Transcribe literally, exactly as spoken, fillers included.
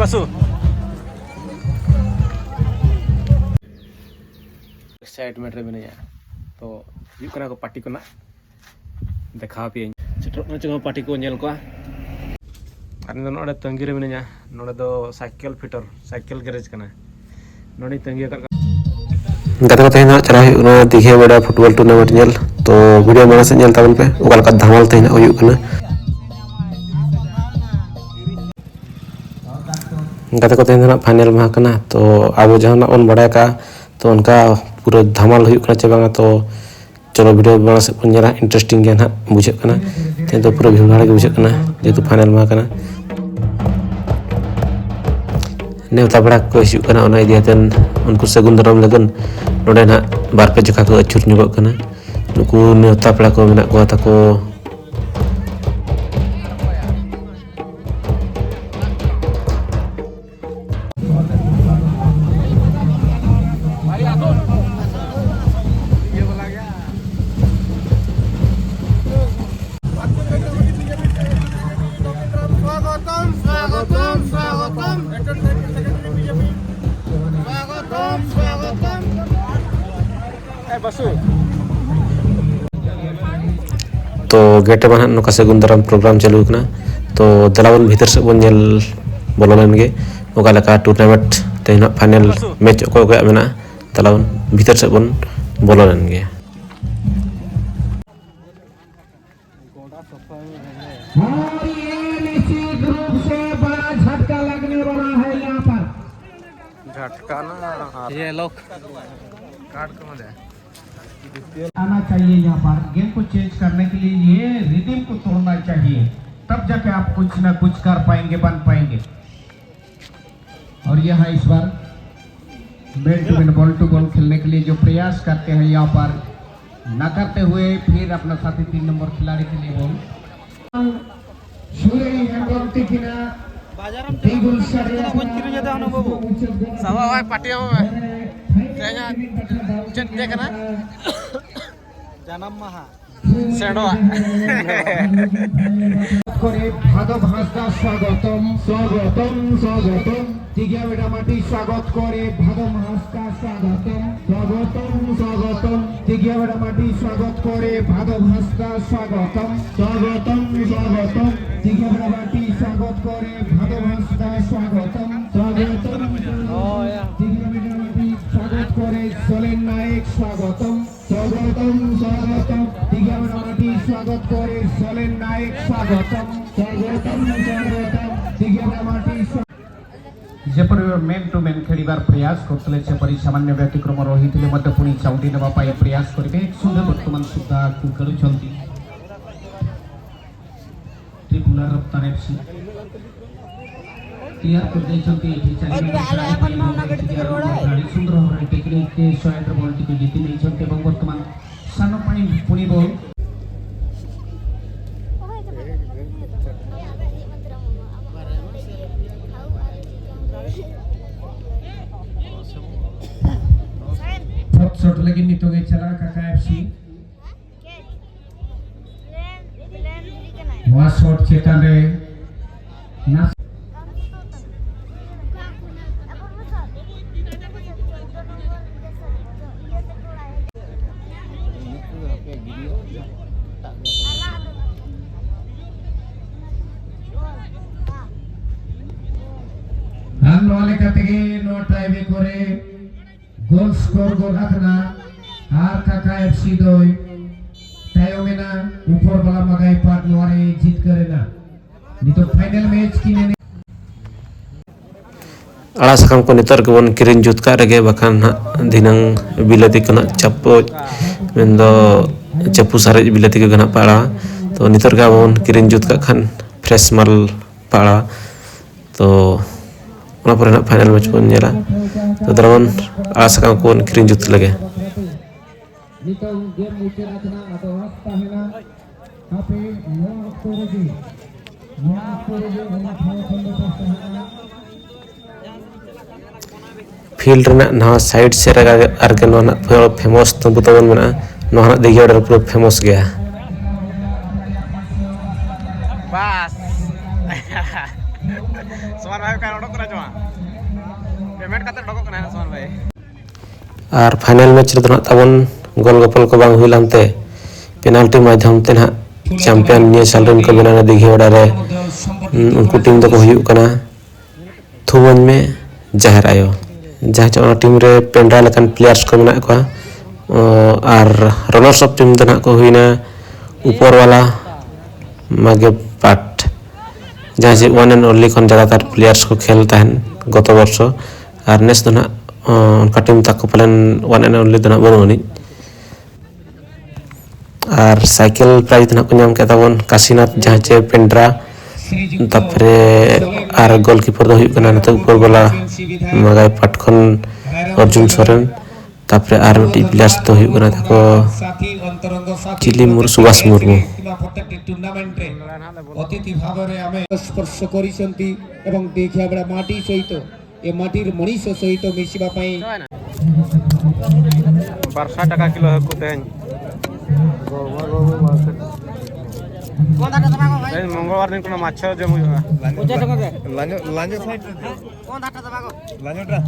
Pashu. Excitement ᱨᱮ ᱢᱤᱱᱟᱹᱧᱟ᱾ ᱛᱚ, ᱦᱩᱭᱩᱜ ᱠᱟᱱᱟ ᱠᱚ ᱯᱟᱨᱴᱤ ᱠᱚ ᱱᱟᱜ᱾ ᱫᱮᱠᱷᱟᱣ ᱟᱯᱮᱭᱟᱹᱧ᱾ ᱥᱮᱴᱮᱨᱚᱜ ᱠᱟᱱᱟ ᱪᱚᱝ ᱯᱟᱨᱴᱤ ᱠᱚ ᱧᱮᱞ ᱠᱚᱣᱟ᱾ ᱟᱨ ᱤᱧ ᱫᱚ ᱱᱚᱰᱮ ᱛᱟᱺᱜᱤ ᱨᱮ ᱢᱤᱱᱟᱹᱧᱟ᱾ ᱱᱚᱰᱮ ᱫᱚ ᱥᱟᱭᱠᱮᱞ ᱯᱷᱤᱴᱟᱨ, ᱥᱟᱭᱠᱮᱞ ᱜᱮᱨᱮᱡᱽ ᱠᱟᱱᱟ᱾ ᱱᱚᱰᱮᱧ ᱛᱟᱺᱜᱤ ᱟᱠᱟᱫ ᱠᱚᱣᱟ᱾ ᱜᱟᱛᱮ ᱠᱚ, ᱛᱮᱦᱮᱧ ᱫᱚ ᱦᱟᱸᱜ ᱪᱟᱞᱟᱣ ᱦᱩᱭᱩᱜ ᱠᱟᱱᱟ ᱫᱤᱜᱷᱟ ᱵᱮᱲᱟ ᱯᱷᱩᱴᱵᱚᱞ ᱴᱩᱨᱱᱟᱢᱮᱱᱴ ᱧᱮᱞ᱾ ᱛᱚ, ᱵᱷᱤᱰᱤᱭᱳ ᱢᱟᱲᱟᱝ ᱥᱮᱫ ᱧᱮᱞ ᱛᱟᱵᱚᱱ ᱯᱮ, ᱚᱠᱟ ᱞᱮᱠᱟ ᱫᱷᱟᱢᱟᱞ ᱛᱮᱦᱮᱧ ᱦᱟᱸᱜ ᱦᱩᱭᱩᱜ ᱠᱟᱱᱟ᱾ ᱜᱟᱛᱮ ᱠᱚ, ᱛᱮᱦᱮᱧ ᱫᱚ ᱦᱟᱸᱜ ᱯᱷᱟᱭᱱᱮᱞ ᱢᱟᱦᱟ ᱠᱟᱱᱟ᱾ ᱛᱚ, ᱟᱵᱚ ᱡᱟᱦᱟᱱᱟᱜ ᱵᱚᱱ ᱵᱟᱲᱟᱭ ᱠᱟᱜᱼᱟ, ᱛᱚ, ᱚᱱᱠᱟ ᱯᱩᱨᱟᱹ ᱫᱷᱟᱢᱟᱞ ᱦᱩᱭᱩᱜ ᱠᱟᱱᱟ ᱪᱮ ᱵᱟᱝᱟ, ᱛᱚ, ᱪᱚᱞᱚ, ᱵᱷᱤᱰᱤᱭᱳ ᱢᱟᱲᱟᱝ ᱥᱮᱫ ᱵᱚᱱ ᱧᱮᱞᱟ, ᱤᱱᱴᱟᱨᱮᱥᱴᱤᱝ ᱜᱮ ᱱᱟᱦᱟᱜ ᱵᱩᱡᱷᱟᱹᱜ ᱠᱟᱱᱟ᱾ ᱛᱮᱦᱮᱧ ᱫᱚ ᱯᱩᱨᱟᱹ ᱵᱷᱤᱲ ᱵᱷᱟᱲ ᱜᱮ ᱵᱩᱡᱷᱟᱹᱜ ᱠᱟᱱᱟ, ᱡᱮᱦᱮᱛᱩ ᱯᱷᱟᱭᱱᱮᱞ ᱢᱟᱦᱟ ᱠᱟᱱᱟ᱾ ᱱᱮᱣᱛᱟ ᱯᱮᱲᱟ ᱠᱚ ᱦᱤᱡᱩᱜ ᱠᱟᱱᱟ, ᱚᱱᱟ ᱤᱫᱤ ᱠᱟᱛᱮ ᱩᱱᱠᱩ ᱥᱟᱹᱜᱩᱱ ᱫᱟᱨᱟᱢ ᱞᱟᱹᱜᱤᱫ ᱱᱚᱰᱮ ᱱᱟᱦᱟᱜ ᱵᱟᱨ ᱯᱮ ᱡᱚᱠᱷᱟ ᱠᱚ ᱟᱹᱪᱩᱨ ᱧᱚᱜᱚᱜ ᱠᱟᱱᱟ᱾ ᱱᱩᱠᱩ ᱱᱮᱣᱛᱟ ᱯᱮᱲᱟ ᱠᱚ ᱢᱮᱱᱟᱜ ᱠᱚᱣᱟ ᱛᱟᱠᱚ᱾ स्वागतम, स्वागतम, स्वागतम। स्वागतम, स्वागतम। ᱛᱚ, ᱜᱮᱴ ᱨᱮᱢᱟ ᱱᱟᱦᱟᱜ ᱱᱚᱝᱠᱟ ᱥᱟᱹᱜᱩᱱ ᱫᱟᱨᱟᱢ ᱯᱨᱳᱜᱨᱟᱢ ᱪᱟᱹᱞᱩ ᱟᱠᱟᱱᱟ᱾ ᱛᱚ, ᱫᱮᱞᱟ ᱵᱚᱱ ᱵᱷᱤᱛᱟᱹᱨ ᱥᱮᱫ ᱵᱚᱱ ᱧᱮᱞ ᱵᱚᱞᱚ ᱞᱮᱱ ᱜᱮ, ᱚᱠᱟ ᱞᱮᱠᱟ ᱴᱩᱨᱱᱟᱢᱮᱱᱴ ᱛᱮᱦᱮᱧ ᱱᱟᱦᱟᱜ ᱯᱷᱟᱭᱱᱮᱞ ᱢᱮᱪ ᱚᱠᱚᱭ ᱚᱠᱚᱭᱟᱜ ᱢᱮᱱᱟᱜᱼᱟ᱾ ᱫᱮᱞᱟ ᱵᱚᱱ ᱵᱷᱤᱛᱟᱹᱨ ᱥᱮᱫ ᱵᱚᱱ ᱵᱚᱞᱚ ᱞᱮᱱ ᱜᱮ᱾ और ये निश्चित रूप से बड़ा झटका लगने वाला है यहाँ पर। झटका ना, ये लोग। कार्ड कहाँ दे? आना चाहिए यहाँ पर। गेम को चेंज करने के लिए ये रिदम को तोड़ना चाहिए, तब जाके आप कुछ ना कुछ कर पाएंगे, बन पाएंगे। और यहाँ इस बार man to man, ball to ball खेलने के लिए जो प्रयास करते हैं यहाँ पर, नकारते हुए फिर अपना साथी तीन नंबर खिलाड़ी के लिए बॉल। ᱥᱟᱵᱟᱜ ᱟᱭ ᱯᱟᱹᱴᱤᱭᱟᱹ ᱢᱮ᱾ ᱛᱮᱦᱮᱧᱟᱜ ᱪᱮᱫ ᱰᱮ ᱠᱟᱱᱟ? ᱡᱟᱱᱟᱢ ᱢᱟᱦᱟ᱾ ᱥᱮᱬᱚᱣᱟᱜ᱾ করে ভাদব হাঁসদা স্বাগতম। স্বাগতম, স্বাগতম। দিঘিয়া বেটা মাটি স্বাগত করে ভাদব হাঁসদা স্বাগতম। স্বাগতম, স্বাগতম। দিঘিয়া বেটা মাটি স্বাগত করে ভাদব হাঁসদা স্বাগতম। স্বাগতম, স্বাগতম। দিঘিয়া বেটা মাটি স্বাগত করে ভাদব হাঁসদা স্বাগতম। স্বাগতম, স্বাগতম। দিঘিয়া বেটা মাটি স্বাগত করে জলের নায়ক স্বাগতম। স্বাগতম, স্বাগতম। দিঘিয়া বেটা মাটি স্বাগত করে জলের নায়ক স্বাগতম। স্বাগতম, স্বাগতম। দিঘিয়া বেটা মাটি স্বা- ଯେପରି ମେନ୍ ଟୁ ମେନ୍ ଖେଳିବାର ପ୍ରୟାସ କରୁଥିଲେ, ସେପରି ସାମାନ୍ୟ ବ୍ୟତିକ୍ରମ ରହିଥିଲେ ମଧ୍ୟ ପୁଣି ଚାଉଁଟି ନେବା ପାଇଁ ପ୍ରୟାସ କରିବେ। ଏକ ସୁଦ୍ଧା ବର୍ତ୍ତମାନ ସୁଦ୍ଧା ଆଗକୁ ଖେଳୁଛନ୍ତି ଟ୍ରିପୁଲାର ରପ୍ତାର ଏଫ୍ ସି। ତିଆରି କରିଦେଇଛନ୍ତି ଏଠି ଚାରି ନମ୍ବର ସୁନ୍ଦର ଭାବରେ ଟେକ୍ନିକ୍ ସହାୟତାରେ ବଲ୍ଟିକୁ ଜିତି ନେଇଛନ୍ତି ଏବଂ ବର୍ତ୍ତମାନ ସାନ ପାଇଁ ପୁଣି ବଲ୍। ᱯᱷᱳᱨᱛᱷ ᱥᱚᱴ ᱞᱟᱹᱜᱤᱫ ᱱᱤᱛᱚᱜ ᱮ ᱪᱟᱞᱟᱜᱼᱟ ᱠᱟᱠᱟ ᱮᱯᱷ ᱥᱤ᱾ ᱱᱚᱣᱟ ᱥᱚᱴ ᱪᱮᱛᱟᱱ ᱨᱮ ᱱᱟᱥ- ᱟᱨ ᱱᱚᱣᱟ ᱞᱮᱠᱟ ᱛᱮᱜᱮ ᱱᱚᱣᱟ ᱴᱟᱭ ᱵᱨᱮᱠ ᱨᱮ ᱜᱳᱞ ᱥᱠᱳᱨ ᱜᱳᱞ ᱟᱠᱟᱱᱟ ᱟᱨ ᱠᱟᱠᱟ ᱮᱯᱷ ᱥᱤ ᱫᱚᱭ ᱛᱟᱭᱚᱢ ᱮᱱᱟ᱾ ᱩᱯᱚᱨ ᱵᱟᱞᱟ ᱢᱟᱜᱟᱭ ᱯᱟᱴ ᱱᱚᱣᱟ ᱨᱮ ᱡᱤᱛᱠᱟᱹᱨ ᱮᱱᱟ᱾ ᱱᱤᱛᱚᱜ ᱯᱷᱟᱭᱱᱟᱞ ᱢᱮᱪ ᱠᱤᱱ ᱮᱱᱮᱡ᱾ ᱟᱲᱟ ᱥᱟᱠᱟᱢ ᱠᱚ ᱱᱤᱛᱚᱜ ᱨᱮᱜᱮ ᱵᱚᱱ ᱠᱤᱨᱤᱧ ᱡᱩᱛ ᱠᱟᱜ ᱨᱮᱜᱮ, ᱵᱟᱠᱷᱟᱱ ᱦᱟᱸᱜ ᱫᱷᱤᱱᱟᱹᱝ ᱵᱤᱞᱟᱹᱛᱤ ᱠᱚ ᱱᱟᱜ ᱪᱟᱯᱚᱡ, ᱢᱮᱱᱫᱚ ᱪᱟᱯᱩ ᱥᱟᱨᱮᱡ ᱵᱤᱞᱟᱹᱛᱤ ᱠᱚᱜᱮ ᱱᱟᱜ ᱯᱮ ᱟᱲᱟᱜᱟ᱾ ᱛᱚ ᱱᱤᱛᱚᱜ ᱨᱮᱜᱮ ᱟᱵᱚ ᱵᱚᱱ ᱠᱤᱨᱤᱧ ᱡᱩᱛ ᱠᱟᱜ ᱠᱷᱟᱱ ᱯᱷᱨᱮᱥ ᱢᱟᱞ ᱯᱮ ᱟᱲᱟᱜᱟ᱾ ᱛᱚ ᱚᱱᱟ ᱯᱚᱨᱮ ᱱᱟᱜ ᱯᱷᱟᱭᱱᱟᱞ ᱢᱮᱪ ᱵᱚᱱ ᱧᱮᱞᱟ᱾ ᱛᱚ ᱫᱮᱞᱟ ᱵᱚᱱ ᱟᱲᱟ ᱥᱟᱠᱟᱢ ᱠᱚᱵᱚᱱ ᱠᱤᱨᱤᱧ ᱡᱩᱛ ᱞᱮᱜᱮ᱾ ᱱᱤᱛᱚᱝ ᱜᱮᱢ ᱢᱩᱪᱟᱹᱫ ᱟᱠᱟᱱᱟ, ᱟᱫᱚ ᱟᱸᱥ ᱛᱟᱦᱮᱱᱟ ᱟᱯᱮ ᱱᱚᱣᱟ ᱚᱠᱛᱚ ᱨᱮᱜᱮ, ᱱᱚᱣᱟ ᱚᱠᱛᱚ ᱨᱮᱜᱮ ᱚᱱᱟ ᱴᱷᱟᱶ ᱠᱷᱚᱱ ᱫᱚᱯᱮ ᱥᱟᱦᱟᱜᱼᱟ᱾ ᱯᱷᱤᱞᱰ ᱨᱮᱱᱟᱜ ᱱᱚᱣᱟ ᱥᱟᱭᱤᱰ ᱥᱮᱫ ᱨᱮ ᱟᱨᱜᱮ ᱱᱚᱣᱟ ᱨᱮᱱᱟᱜ ᱯᱩᱨᱟᱹ ᱯᱷᱮᱢᱟᱥ ᱛᱟᱹᱵᱩ ᱛᱟᱵᱚᱱ ᱢᱮᱱᱟᱜᱼᱟ᱾ ᱱᱚᱣᱟ ᱨᱮᱱᱟᱜ ᱫᱤᱜᱷᱤ ᱚᱰᱟᱨ ᱯᱩᱨᱟᱹ ᱯᱷᱮᱢᱟᱥ ᱜᱮᱭᱟ᱾ ᱵᱟᱥ᱾ ᱥᱚᱢᱟᱱ ᱵᱷᱟᱭ ᱚᱠᱟ ᱚᱰᱚᱠ ᱠᱟᱱᱟ ᱪᱚ ᱦᱟᱸᱜ? ᱯᱮᱢᱮᱱᱴ ᱠᱟᱛᱮ ᱚᱰᱚᱠᱚᱜ ᱠᱟᱱᱟ ᱦᱟᱸᱜ ᱥᱚᱢᱟᱱ ᱵᱷᱟᱭ᱾ ᱟᱨ ᱯᱷᱟᱭᱱᱟᱞ ᱢᱮᱪ ᱨᱮᱫᱚ ᱱᱟᱜ ᱛᱟᱵᱚᱱ ᱜᱳᱞ ᱜᱳᱯᱚᱞ ᱠᱚ ᱵᱟᱝ ᱦᱩᱭ ᱞᱮᱱᱛᱮ ᱯᱮᱱᱟᱞᱴᱤ ᱢᱟᱫᱽᱫᱷᱚᱢ ᱛᱮ ᱱᱟᱜ ᱪᱟᱢᱯᱤᱭᱟᱱ ᱱᱤᱭᱟᱹ ᱥᱟᱞ ᱨᱮᱱ ᱠᱚ ᱵᱮᱱᱟᱣ ᱮᱱᱟ ᱫᱤᱜᱷᱤ ᱚᱲᱟᱜ ᱨᱮ᱾ ᱩᱱᱠᱩ ᱴᱤᱢ ᱫᱚᱠᱚ ᱦᱩᱭᱩᱜ ᱠᱟᱱᱟ ᱛᱷᱩᱢᱟᱹᱧ ᱢᱮ ᱡᱟᱦᱮᱨ ᱟᱭᱳ, ᱡᱟᱦᱟᱸ ᱪᱮ ᱚᱱᱟ ᱴᱤᱢ ᱨᱮ ᱯᱮᱱᱰᱨᱟ ᱞᱮᱠᱟᱱ ᱯᱞᱮᱭᱟᱨᱥ ᱠᱚ ᱢᱮᱱᱟᱜ ᱠᱚᱣᱟ᱾ ᱚ, ᱟᱨ ᱨᱟᱱᱟᱨᱥ ᱟᱯ ᱴᱤᱢ ᱫᱚ ᱱᱟᱜ ᱠᱚ ᱦᱩᱭᱱᱟ ᱩᱯᱚᱨᱣᱟᱞᱟ ᱢᱟᱜᱮ ᱯᱟᱴ, ᱡᱟᱦᱟᱸ ᱡᱮ ᱚᱣᱟᱱ ᱮᱱᱰ ᱚᱱᱞᱤ ᱠᱷᱚᱱ ᱡᱟᱫᱟᱛᱟᱨ ᱯᱞᱮᱭᱟᱨᱥ ᱠᱚ ᱠᱷᱮᱞ ᱛᱟᱦᱮᱱ ᱜᱚᱛᱚ ᱵᱚᱨᱥᱚ, ᱟᱨ ᱱᱮᱥ ᱫᱚ ᱱᱟᱜ ᱚ, ᱚᱱᱠᱟ ᱴᱤᱢ ᱛᱟᱠᱚ ᱯᱟᱞᱮᱱ ᱚᱣᱟᱱ ᱮᱱᱰ ᱚᱱᱞᱤ ᱫᱚ ᱱᱟᱜ ᱵᱟᱹᱱᱩᱜ ᱟᱹᱱᱤᱡ᱾ ᱟᱨ ᱥᱟᱭᱠᱮᱞ ᱯᱨᱟᱭᱤᱡᱽ ᱫᱚ ᱱᱟᱜ ᱠᱚ ᱧᱟᱢ ᱠᱮᱫ ᱛᱟᱵᱚᱱ ᱠᱟᱥᱤᱱᱟᱛᱷ, ᱡᱟᱦᱟᱸ ᱪᱮ ᱯᱮᱱᱰᱨᱟ, ᱛᱟᱨᱯᱚᱨᱮ ᱟᱨ ᱜᱳᱞᱠᱤᱯᱟᱨ ᱫᱚ ᱦᱩᱭᱩᱜ ᱠᱟᱱᱟ ᱱᱤᱛᱚᱜ ᱩᱯᱚᱨᱵᱟᱞᱟ ᱢᱟᱜᱟᱭ ᱯᱟᱴ ᱠᱷᱚᱱ ᱚᱨᱡᱩᱱ ᱥᱚᱨᱮᱱ, ᱛᱟᱨᱯᱚᱨᱮ ᱟᱨ ᱢᱤᱫᱴᱤᱡ ᱯᱞᱮᱭᱟᱨᱥ ᱫᱚ ᱦᱩᱭᱩᱜ ᱠᱟᱱᱟ ᱛᱟᱠᱚ ᱪᱤᱞᱤ ᱢᱩᱨ-, ᱥᱩᱵᱷᱟᱥ ᱢᱩᱨᱢᱩ᱾ ଅତିଥି ଭାବରେ ଆମେ ସ୍ପର୍ଶ କରିଛନ୍ତି ଏବଂ ଦେଖିବା ବେଳେ ମାଟି ସହିତ ଏ ମାଟିର ମଣିଷ ସହିତ ମିଶିବା ପାଇଁ। ᱵᱟᱨᱥᱟ ᱴᱟᱠᱟ ᱠᱤᱞᱳ ᱦᱟᱹᱠᱩ ᱛᱮᱦᱮᱧ᱾ ᱛᱮᱦᱮᱧ ᱢᱚᱝᱜᱚᱞᱵᱟᱨ ᱫᱤᱱ ᱠᱟᱱᱟ, ᱢᱟᱪᱷᱟ ᱡᱚᱢ ᱦᱩᱭᱩᱜᱼᱟ᱾ ᱞᱟᱸᱡᱚ, ᱞᱟᱸᱡᱚ ᱥᱟᱭᱤᱰ ᱨᱮ ᱫᱮᱡ᱾ ᱞᱟᱸᱡᱚ ᱴᱟ᱾